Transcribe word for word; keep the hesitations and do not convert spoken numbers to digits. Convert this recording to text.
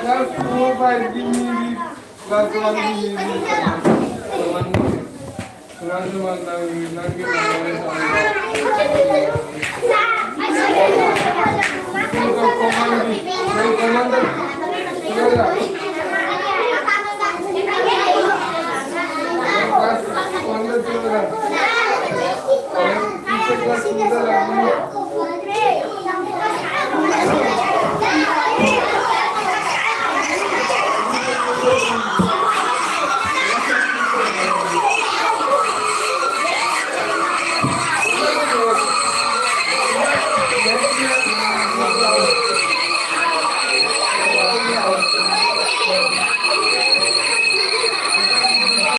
Class four five की मेरी, class one की मेरी। Class one नंगी, नंगी, नंगी। Command की, कोई command किया जा। Class one में चल रहा। पीछे class में चल रहा।